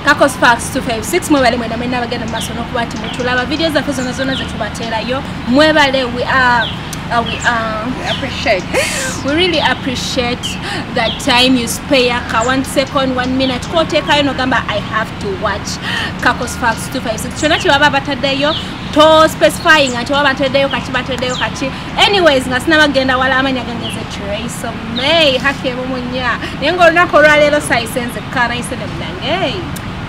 Kakos Facts 256. Mwebale mwena mwena abagenda mu maaso n'okuba nti mutulaba video zaffe zonna zonna zetubateerayo. Mwebale, we are We appreciate. We really appreciate the time you spare, ka 1 second, 1 minute koteekayo nogamba, "I have to watch Kakos Facts 256." Kyonna kye baba bataddeyo, to specifying nti oba bataddeyo kaki, bataddeyo kaki. Anyways, nga sinabagenda wala, amanya gange nze Trace May Hakemu Munya, naye ngaolunaku olwaleero sayise nzekka, nayise ne munange.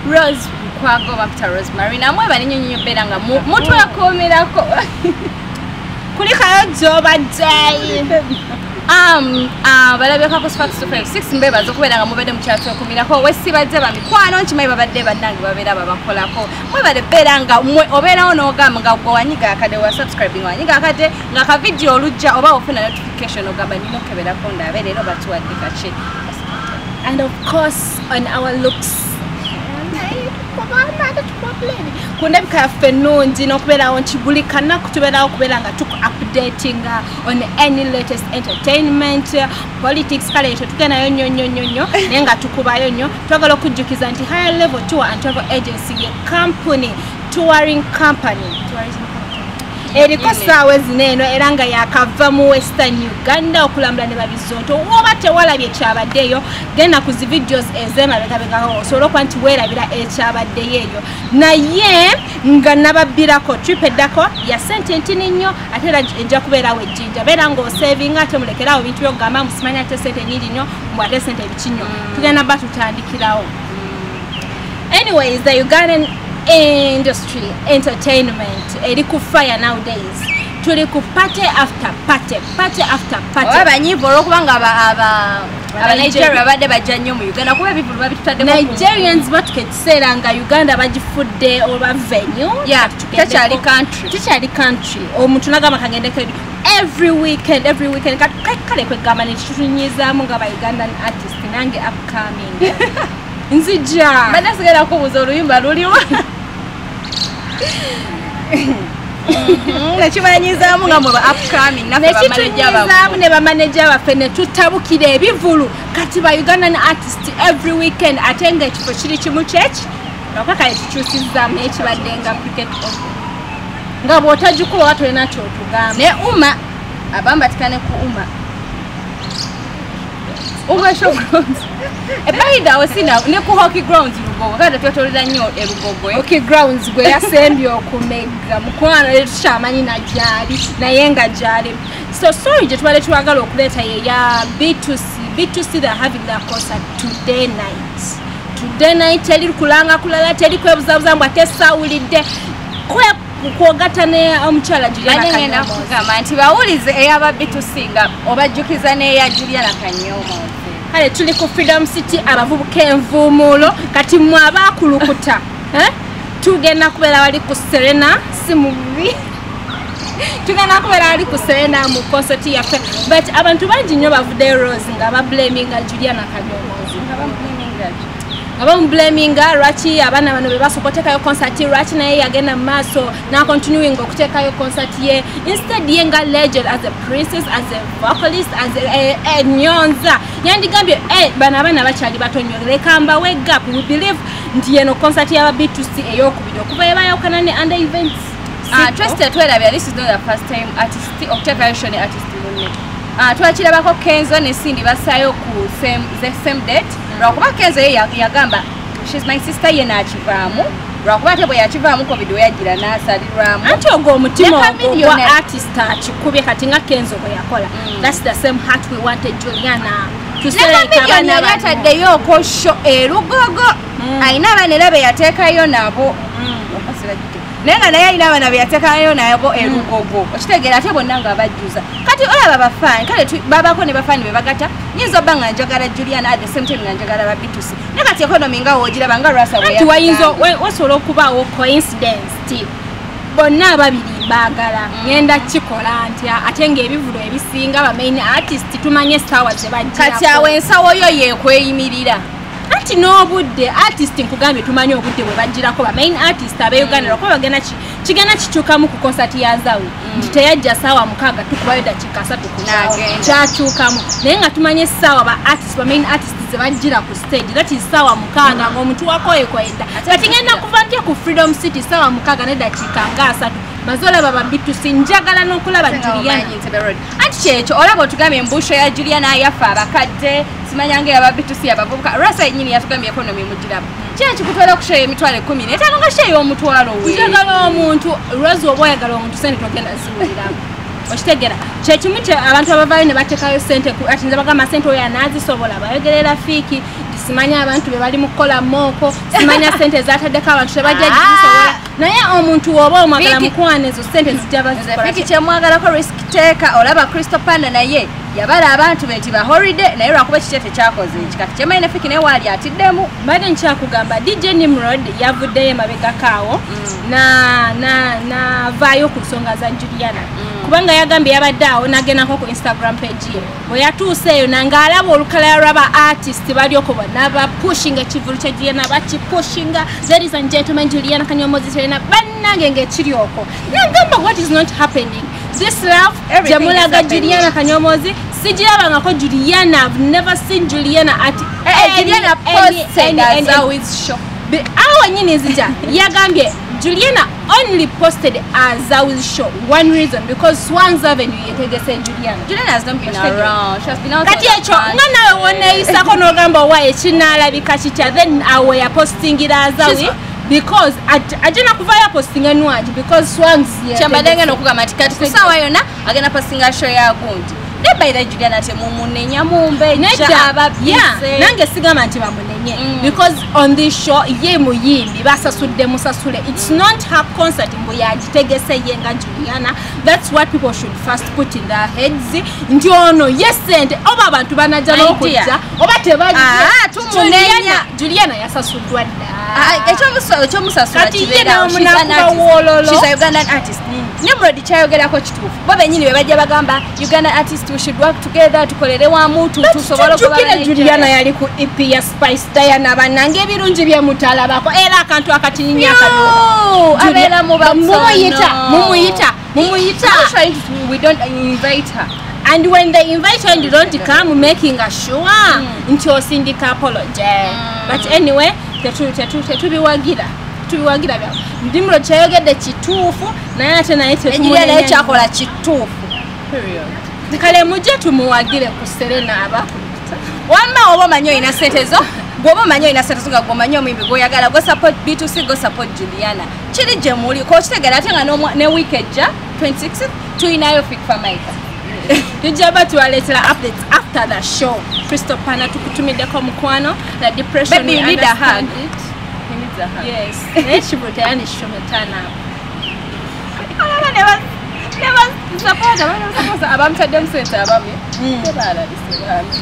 Rose Lukwago, bampita Rosemary. Namwebale nnyo nnyo beera nga mutwekuumirako. Kulikayo gy'obadde. Balabye Kakos Facts 256, mbebaza okubeera nga mubadde mukyatwekuumirako. Wesibadde bamikwano, nkimanyi babadde bannange babeera babakolako. Mwebale beera nga mwe obeerawo n'ogamba nga gwe wanyiga akadde wa subscribing, wanyiga akadde nga ka video olujja oba ofuna notification, ogamba, "Nina okukeberako ndabe leero batuwadde kaki." And of course, on our looks, ku ndabika yaffe ennungi n'okubeerawo nti buli kanaku tubeerawo okubeera nga tuku updatinga on any latest entertainment, politics. Kale ekyo tugendayo nnyo nnyo nnyo nnyo, naye nga tukubayo nnyo. Twagala okujjukiza nti Higher Level Tour and Travel Agency ye company, touring company, tourism company eriko saawa zino eno, era nga yakava mu Western Uganda okulambula ne babizonto. Woba tewalabye kyabaddeeyo, genda ku zi videos ez'emabegabegako osobole okuba nti weerabira ekyabaddeyo eyo. Naye nga nababbirako trip eddako ya sente ntini nnyo, ate era ejja kubeerawo ejjinja. Beera ng'osavinga, ate mulekerawo ebintu byokugamba musimanya ate sente nyingi nnyo, mbw ate sente biki nnyo. Tugenda ba tutandikirawo. Anyways, the Ugandan industry, entertainment eri ku fire nowadays. Tuli ku party after party, party after party. Oba banyiivu olwokuba nga Abanigeria babadde bajja nnyo mu Uganda, kuba ebivulu babitutaddeko. Nigerians batuka ekiseera nga Uganda bagifudde oba venue. Yeah, Kati tugendeko. Tekyali country. Tekyali country. Omuntu nagamba kagendeko every weekend, every weekend. Kale kwegamba nekitutunyizaamu nga ba Ugandan artist, nange upcoming nzija. Mbadde sigenda kubuuza oluyimba luliwa nekimanyizaamu nga mwe ba upcoming, naffe bamaneja. Nekitunyizaamu ne bamaneja baffe ne tutabukira ebivulu. Kati ba Ugandan artist every weekend, ate nga ekifo kiri kimu kyeki lwakwa. Kale tukyusizaamu, naye kibadde nga Cricket Oval, nga bw'otagikuba oba tolina kyotugamba. Ne uma abambatikane ku uma uma show grounds ebaida sina ne ku hockey grounds Lugogo. Kale twetolera nnyo e Lugogo, eh. Hockey grounds gwe yasembye okumegga mukwano, leero tukyamanyi na gyali, naye nga gyali. So sorry, gye tubadde twagala okuleeta ye ya B2C. B2C, they're having their concert today night. Today night, teri kulanga kulala, teri kwebuzabuza mbu ate saawulidde kwogatta ne omukyala Juliana Badde ngenda Kanyomozi. Kugamba nti bawulize eyaba B2C nga obajjukiza n'eya Juliana Kanyomozi. Kale tuli ku Freedom City, abavubuka envuumuulo. Kati mmwe abaakulukuta, eh? Tugenda kubeera wali ku Serena, si mubi, tugenda kubeera wali ku Serena mu concert yaffe. But abantu bangi nnyo bavuddeyo, Rose, nga bablaminga Juliana Kanyomozi, nga bamublaminga lwaki abaana bano be basooka oteekayo concert, lwaki naye yagenda mu maaso nacontinuing okuteekayo concert ye instead. Ye nga legend, as a princess, as a vocalist, as a nyonza, yandigambye, "Eh, bano abaana bakyali bato nnyo, leka mbawe gap." We believe nti yeno concert y'aba B2C eyokubiri okuva yebayawukana ne Under Events. Trust tetwerabira, this is not the first time artist okuteekayo show ne artist munne. Twakirabako Kenzo ne Cindy basaayo ku same, the same date, lwakuba Kenzo ye yagamba, "She's my sister," ye n'akivaamu, lwakuba ate bwe yakivaamu COVID we yagira n'asalirwamu. Anti ogwo omutima Ne ogwo Chameleone. gwa artist akikubye kati nga Kenzo bwe yakola. That's the same heart we wanted Juliana to Ne seleka Chameleone abaana yali bano. ataddeyooko show e Lugogo. Alina abaana era be yateekayo nabo. Naye nga naye alina abaana be yateekayo nabo e Lugogo, okitegeera? Ate bonna nga bajjuza. Kati olaba bafaani, kale babako ne bafaani be bagata. Nyinza obba nga njagala Juliana, at the same time nga njagala ba B2C, naye kati economy nga woogiraba nga Lwasa bwe Anti wayinza yatugambye. Wasobola okubaawo coincidence ti bonna ababiri baagala, ngenda kikola ntya? Ate ng'ebivulu ebisinga ba main artist tumanye essaawa ze Kati awo bajjirako. Ensawo yo yekweyimirira. Anti Anti n'obudde artist nkugambye tumanyi obudde bwe bagirako ba main artist abe Uganda lwakuba bagenda kigenda kikyukamu ku concert ya Azawi nti teyajja ssaawa 6 tukubayo dakiika 3 ku kyakyukamu, naye nga tumanye essaawa ba artist ba main artist ze bajjira ku stage, that is ssaawa 6 ng'omuntu wakoyekoyedda. Kati ngenda kuva ntya ku Freedom City ssaawa 6 ne dakiika nga 3 maze olaba ba B2C, njagala n'okulaba Juliana. Anti kyekyo olaba otugambye embusho ya Juliana yaffe abakadde simanya nga aba B2C abavubuka rasa yennyini yatugambye economy mugiraba. Ki ekikutwala ku show y'emitwalo 15 nga show y'omutwalo we? Njagala omuntu lwazi oba oyagala omuntu sente togenda ziwuliramu. Okitegera kyekimu abantu abavaayo ne bateekayo sente ati nze bagamba sente oyo anaazisobola bayogerera Fiiki simanya abantu be bali mu kukola mooko simanya sente zataddeko abantu tebajja gisobola, naye omuntu oba omwagala mukwana ezo sente zijja bazikola. Fiiki kyemwagalako risk taker, olaba Crystal Panda naye yabala abantu be nti ba holiday naye lwakuba kiki tekyakoze eki kati kyemanyi ne Fiiki naye waali atiddemu. Mbadde nkyakugamba DJ Nimrod yavuddeyo emabegako awo navaayo ku nsonga za Juliana kubanga yagambye yabadde awo n'agendako ku Instagram page ye bwe yatuuse eyo ng'alaba olukalala lw'aba artist balyoko bonna bapushinga ekivulu kya Juliana bakipushinga, ladies and gentlemen Juliana Kanyomozi Serena bannange ng'ekiri okwo nagamba what is not happening, this love gyemulaga Juliana Kanyomozi sigirabangako Juliana. I've never seen Juliana at Juliana posted Azawi's show. Awo nyini nzija yagambye Juliana only posted Azawi's show one reason, because Swangz Avenue yetegese Juliana. Juliana has not been around. She has been out. Kati ekyo nga nawe woneeyisako n'ogamba wa ekinaalabika kitya, then awo yapostingira Azawi because ajja kuvaayo postinga Nwagi because Swangz kyembadde ngenda okugamba nti kati ku ssaawa yonna agenda postinga show ya gundi. Naye by Juliana temumunenya mumbejja ababise. Nange sigamba nti bamunenye because on this show ye muyimbi basasudde musasule, it's not her concert mbu yagitegese ye nga Juliana. That's what people should first put in their heads nti ono ye sente oba abantu banajja n'okujja oba tebajja. Tumunenya Juliana yasasuddwa dda. Ekyomusasula kibeera she's a Ugandan artist. Nimrod kyayogerako kituufu, bo bennyini be bajja bagamba Ugandan artist we should work together tukolere wamu tusobole okuba. Juliana yali ku EP ya Spice Diana bannange ebirungi bye mutalabako era akantu akatininya akaliwo abeera mu mumuyita mumuyita we don't invite her, and when they invite her and you don't come making a sure nti osindika apology. But anyway tetubiwagira tubiwagira bya Nimrod kyayogedde kituufu naye ate naye tetumunenya naye kyakola kituufu period. Kale mujje tumuwagire ku Serena abakubita wamma oba omanyi olina sente zo bw'oba omanyi olina sente zo nga gw'omanyi omuyimbi gw'oyagala go support B2C go support Juliana kiri gye muli k'okitegera ate nga ne week ejja 26 tulinayo Fik Fameica. Tujja batuwaleetera updates after the show. Crystal Panda tukutumiddeko mukwano, the depression. Baby, you need a hug. He needs a hug. Yes. Naye kibuteyani kishometana. Alaba ne ba support abamutaddemu sente abamwe. Tebalabise bambi.